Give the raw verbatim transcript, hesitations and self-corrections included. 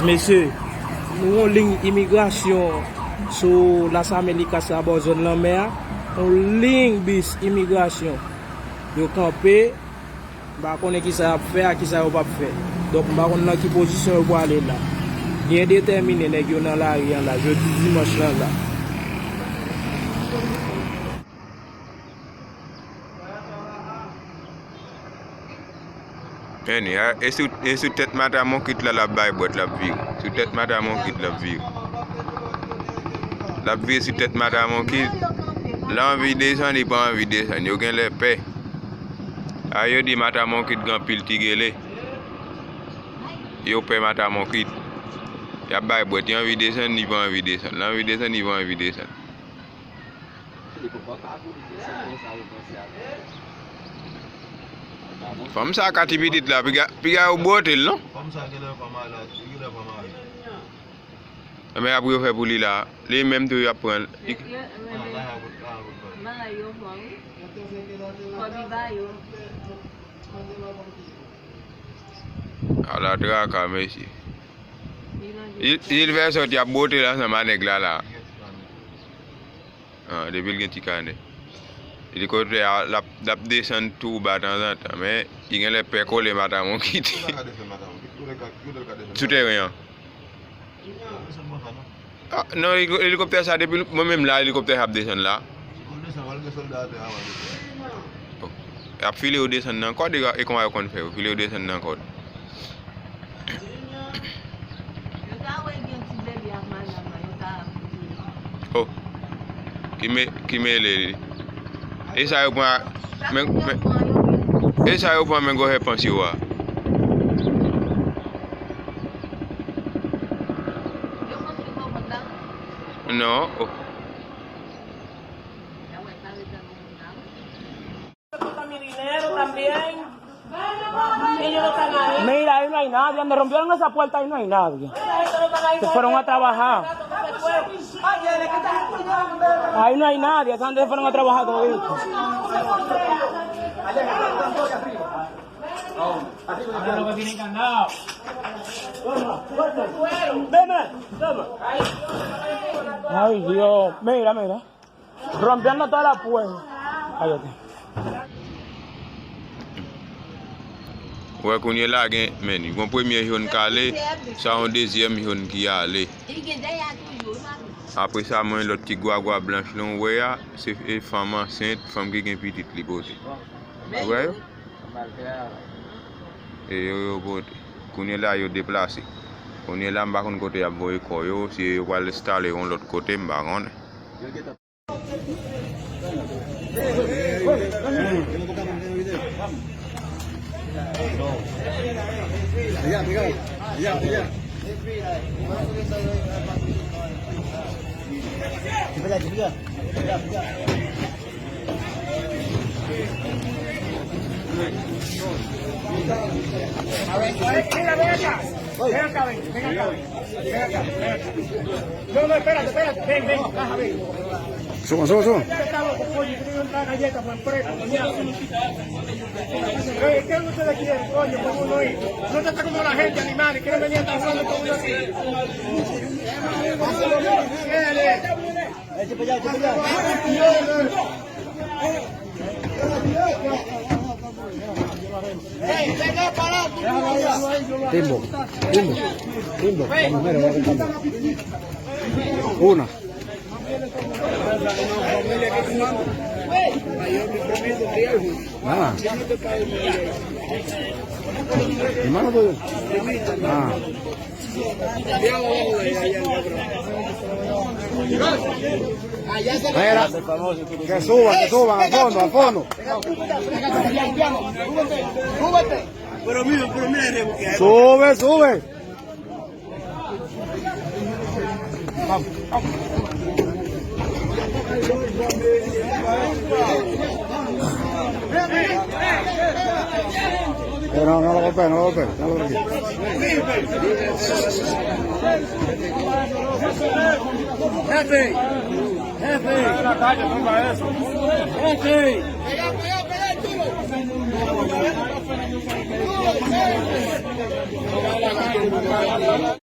Mesye, nou yon liy imigrasyon sou Las Américas la bò zòn lanmè a. Yon liy bis imigrasyon. Yo kanpe, m pa konnen kisa y ap fè ak kisa yo p ap fè. Donk, m pa konn nan ki pozisyon yo prale la. Byen detèmine nèg yo nan lari an la, jodi dimanch lan la. Anyway, e sou, e sou tèt Matamonkit la, l ap bay bwèt, l ap vire. Sou tèt Matamonkit, l ap vire. L ap vire sou tèt Matamonkit. L anvi desann, li pa anvi desann. Yo genlè pè. A, yo di Matamonkit gen anpil ti gele. Yo pè Matamonkit. Y ap bay bwèt. Li anvi desann, li pa anvi desann. Li anvi desann, li pa anvi desann. Li poko ka vin desann konsa, yo panse avè l. Fanm sa ka ti pitit la, piga, piga yo bwote l, non? Fanm sa genlè pa malad, li genlè pa mari. Enben, apre yo fè pou li la, li menm tou y ap pran l. Li... Bagay yo pran, wi. Kòb li ba yo. Ala traka, mesye. Li, li fè sòt, y ap bwote l ansanm a nèg la, la. Ah, depi l gen ti kanè. Elikoptè a, l ap, l ap desann tou ba tanzantan, men li genlè pè kole Matamonkit. Sou teren an. Ah, non, eliko-, elikoptè sa, depi mwen menm la, elikoptè sa ap desann la. Oh. Y ap file yo desann nan kòd, e, e kòman yo konn fè yo? File yo desann nan kòd. Yo ta wè gen ti bebe ak madanm nan, yo ta... Oh. Ki me, ki mele li. E sa yo pran, men, men, e sa yo pran men gwosè pans yo a. Non. Oh. Mira, ahí no hay nadie, me rompieron esa puerta y no hay nadie. Se fueron a trabajar. Ahí no hay nadie, esa gente se fueron a trabajar todito. Ay, Dios, mira, mira. Rompiendo toda la puerta. Ay, ok. Wè, kounye la gen, men, yon premye jòn k ale, sa yon dezyèm jòn ki ale. Apre sa, mwen, lòt ti gwagwa blanch lan w wè a, se, e, fanm ansent, fanm ki gen pitit li pote. Ou wè yo? E yo, yo pote. Kounye la, yo deplase. Kounye la, m pa konn kote y ap voye kò yo, si yo pral enstale yon lòt kote, m pa konnen. Mira, ven acá. Ven acá, ven, ven acá, ven. Ven acá, ven acá. No, no, espérate, espérate. Ven, ven, baja, ven. Suban, suban, suban. Usted está loco, coño. Usted tiene una galleta, buen precio, coñazo. Eh, ¿qué es lo que ustedes quieren, coño? Como no ir? No te está como la gente, animales. Quieren venir a estar jugando con uno así. Timbo, timbo, timbo, la mujer va a cantar. Una. Ah. Hermano tuyo. Ah. Mira, que suba, que suba, a fondo, a fondo. Sube, sube. Eh, no, no lo golpee, no lo golpee, no lo golpee. Jefe, jefe, jefe.